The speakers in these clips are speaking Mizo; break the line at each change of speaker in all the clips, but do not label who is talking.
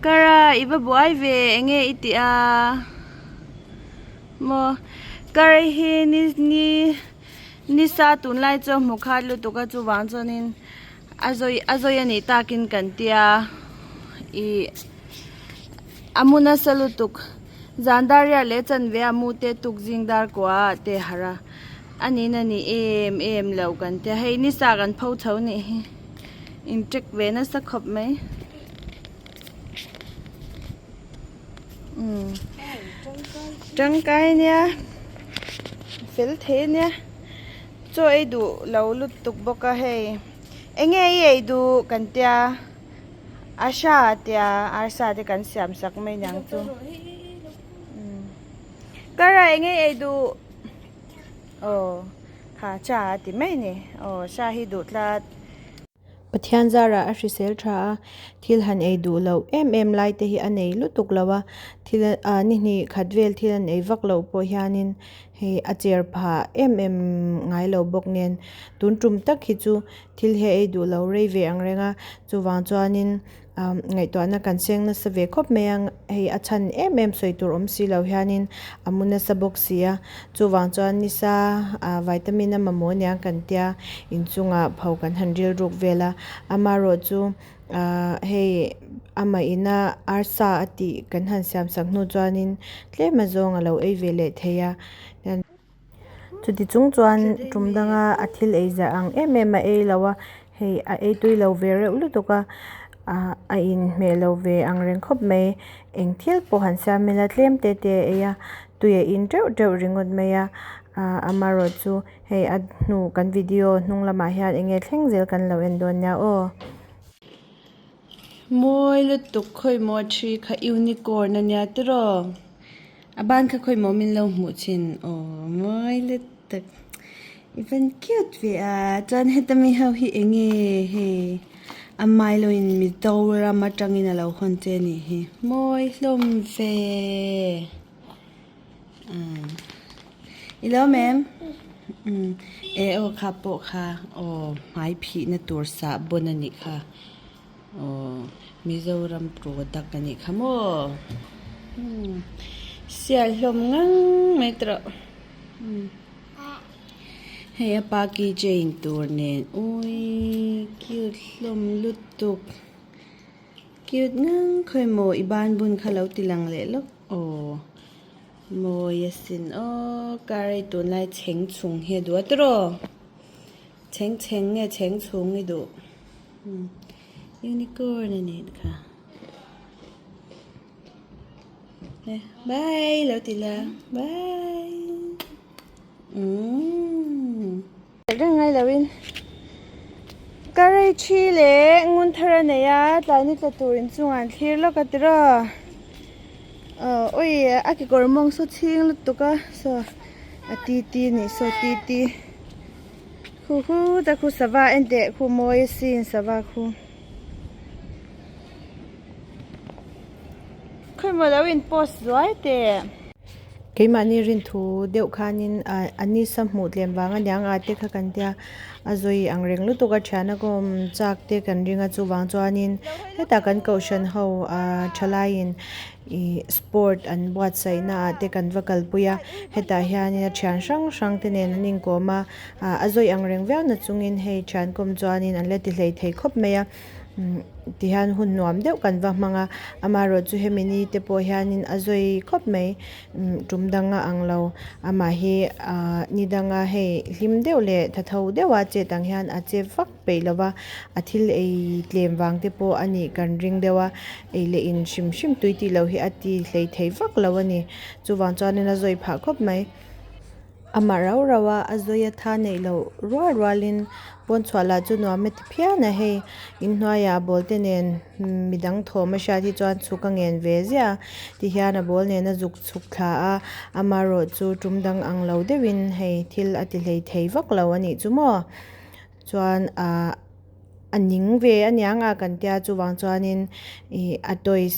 Kara i va buai ve enge i tih a maw kar hi ni ni nisa tunlai chu a hmu khat lutuk a chuvang chuanin a zawi a zawi a nih takin kan tia ih a mu nasa lutuk zan dar riat leh chanve a mu te tuk zing dar kua ah te harh a a nin a ni em em lo kan tia hei nisa kan pho chho nih hi in check ve nasa khawp mai. Umm tangkai nia fel thei ania chaw ei duh lo lutuk bawk a hei eng nge i ei duh kan tia a hra tia arsa te kan siam sak mai niang chu kara eng nge i ei duh aw kha cha a ti mai a ni aw sa hi duh tlat.
Pathian zarah a hrisel tha a, thil han ei duh loh em em lai te hi a nei lutuk lo a, thil ah ni hnih khat vel thil an ei vak loh pawh hianin hei a cher phah em em ngai lo bawk nen tun tum tak hi chu thil hi a ei duh lo rei ve ang reng a, chuvang chuanin ah ngaihtuahna kan seng nasa ve khawp mai a, hei a chhan em em sawi tur awm si lo hianin a mu nasa bawk si a, chuvang chuan nisa ah vitamin a mamawh aniang kan tia inchungah pho kan han rilruk vel a, amaherawhchu ah hei amah ina arsa a tih kan han siam sak hnu chuanin tlem azawng a lo ei ve leh thei a chuti chung chuan tum danga a thil ei zah ang em em a ei lo a hei a ei tui lo ve reuh lutuk a ah a inhmeh lo ve ang reng khawp mai eng thil pawh han siam ila tlem te te a ei a tui a in teuh teuh ringawt mai a ah amaherawh chu hei a hnu kan video hnung lamah hian eng nge thleng zel kan lo en dawn nia aw.
Mawi lutuk khawimaw thi kha unicorn ania tiraw. A ban kha khawi maw min lo hmuh thin aw mawi lutuk i van cute ve a chuan heta mi ho hi eng nge hei a milo in Mizoram atangin a lo hawn che a nih hi mawi hlawm ve umm i lo awm em umm eh aw kha pawh kha aw hmai phihna tur sahbawn a nih kha. Aw Mizoram product a nih kha maw umm sial hlawm ngang mai ta rawh umm hei a pa key chain tur nen awii cute hlawm lutuk cute ngang khawi maw i ban bun kha lo ti lang leh lawk aw mawi asin aw car ei tunlai chheng chhung hi a duh a tiraw. Chheng chheng nge chheng chhung i duh unicorn a nih kha bye lo ti la bye umm reng ngai lo in ka rei thi leh ngun thar a nei a tlai ni tla tur inchungah an thlir lawk a tiraw awi a kekawr mawng saw chhing lutuk a saw a ti ti a nih saw ti ti. Khu khu ta khu sava en teh khu mawi asin sava khu. Khawimaw lo in post zuai teh.
Keimahni rinthu deuh khanin ah a nisa hmuh tlem vang aniang a te kha kan tia a zawi ang reng lutuk a thian a kawm chak te kan ring a chuvang chuanin hetah kan kohhran ho ah thalaiin Ih sport an buatsaih naah te kan va kalpui a hetah hianin a thian hrang hrang te nen an inkawm a ah a zawih ang reng viau na chungin hei thian kawm chuanin an la ti hlei thei khawp mai a umm tihian hun nuam deuh kan va hmang a amaherawh chu hemi ni te pawh hianin a zawi khawp mai umm tum dang a ang lo amah hi ah ni danga hei hlim deuh leh thatho deuha chet ang hian a che vak. peih lo va, a thil ei tlem vang te pawh a nih kan ring deuh a, ei leh in hrim hrim tui tih loh hi a ti hlei thei vak lo a ni. Chuvang chuanin a zawi phah khawp mai. Amah rau rau a, a zawi a tha neih loh rual rualin pawn chhuah lah chu nuam a ti phian a, hei inhnuaiah a ball te nen midang thawm a hriat hi chuan chhuk a ngen ve ziah a, tihian a ball nen a zuk chhuk thla a, amaherawh chu tum dang ang lo deuhin hei thil a ti hlei thei vak lo a nih chu maw. Chuan ahh a ning ve aniang a kan tia chuvang chuanin ih a toys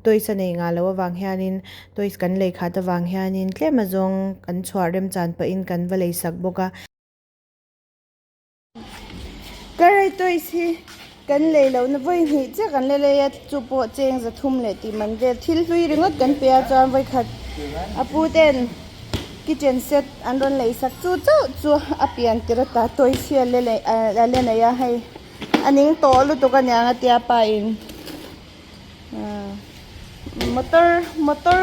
toys a nei ngah loh avang hianin toys kan lei khat avang hianin tlem azawng kan chhuah remchan pahin kan va lei sak bawk a.
Ka rei toys hi. Kan lei lohna vawi hnih chiah kan la lei a, chu pawh cheng 300 leh tih man vel thil hlui ringawt kan pe a chuan vawi khat a pu ten kitchen set an rawn lei sak chu chauh chu a pian tir ata toys hi a la lei a la nei a hei a ning tawh lutuk a niang a tia pa in motor motor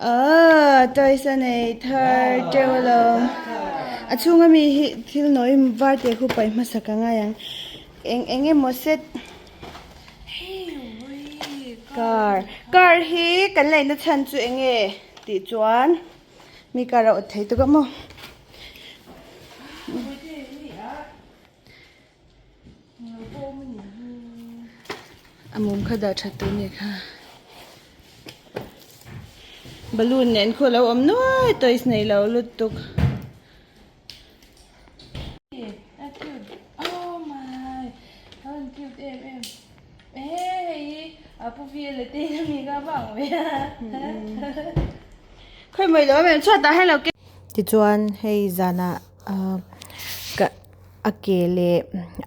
Aaa toys a nei thar teuh lo a chhunga mi hi thil nawi var teh khu paih hmasa ka ngai ang eng eng emaw set car car hi kan laihna chhan chu eng nge tih chuan mi car a awt thei tuk a maw. A mum kha dah that tur nih kha balloon nen khu alo awm nuai toys nei lo lutuk. Khawi mawi lo em em chhuat ah hian lo ke.
Tichuan hei zanah ah ka. A ke leh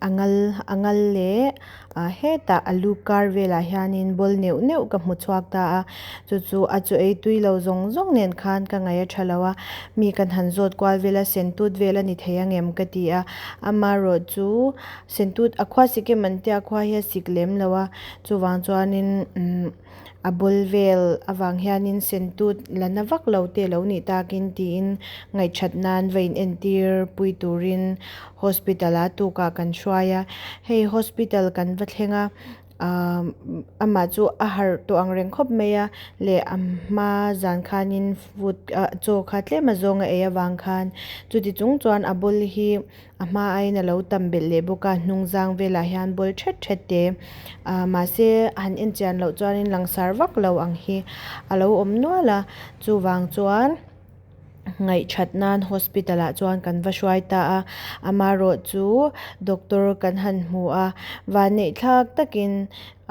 a ngal a ngal leh ah hetah alu kar velah hianin ball neuh neuh ka hmu chhuak ta a chu chu a chaw ei tui lo zawng zawng nen khan ka ngaih a tha lo a mi kan han zawt kual vel a sentut vel a ni thei ang em ka ti a amaherawh chu sentut a khua sik em an tia khua hi a sik lem lo a chuvang chuanin umm. A bul vel avang hianin sentut la na vak lo te lo nih takin tiin ngaihthat nan va in entir pui turin hospital ah tukah kan hruai a hei hospital kan va thleng a ahh amah chu a harh tawh ang reng khawp mai a leh a hma zan khanin food ah chaw kha tlem a zawng a ei avang khan chuti chung chuan a bul hi. A hma aiin a lo tam belh leh bawk a hnung zang velah hian ball thet thet te ah mahse han en chian loh chuanin langsar vak lo ang hi a lo awm nual a chuvang chuan ngaihthat nan hospital ah chuan kan va hruai ta a amaherawh chu doctor kan han hmu a vanneih thlak takin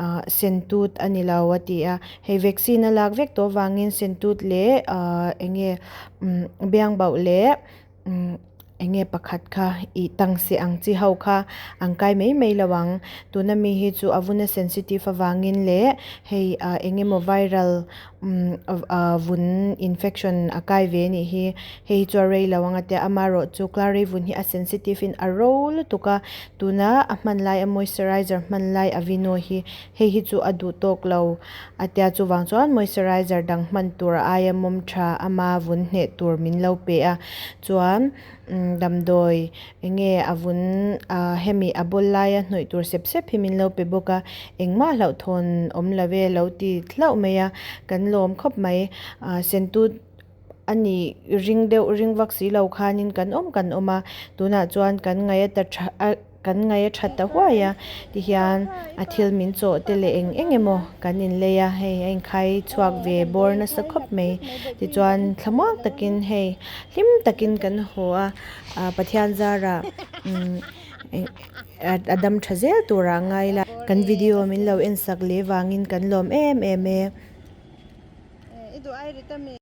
ah sentut a ni lo a ti a hei vaccine a lak vek tawh avangin sentut leh ah eng nge biang bauh leh. Umm eng nge pakhat kha ih tang seh ang chi ho kha an kai mai mai lo ang tuna mi hi chu a vun a sensitive avangin leh hei ah eng emaw viral umm ah vun infection a kai ve anih hi hei hi chu a rei lo ang a tia amaherawhchu clarei vun hi a sensitive in a ro lutuk a tuna a hman lai a moisturizer hman lai aveeno hi hei hi chu a duh tawk lo a tia chuvang chuan moisturizer dang hman tur a aia mawm tha ama vun hneh tur min lo pe a chuan umm damdawi eng nge a vun ah hemi a bawl laia hnawih tur sep sep hi min lo pe bawk a engmah hlauhthawn awm lo e lo ti hlauh mai a kan lawm khawp mai ah sentut a nih ring deuh ring vak si lo khanin kan awm kan awm a tunah chuan kan ngaih a ta tha a kan ngaih a that ta huai a tihian a thil min chawh te leh eng eng emaw kan inlei a hei a inkhai chhuak ve bawr nasa khawp mai tichuan thlamuang takin hei hlim takin kan haw a ah Pathian zarah umm a dam tha zel turah a ngai la kan video min lo en sak leh vangin kan lawm em em e.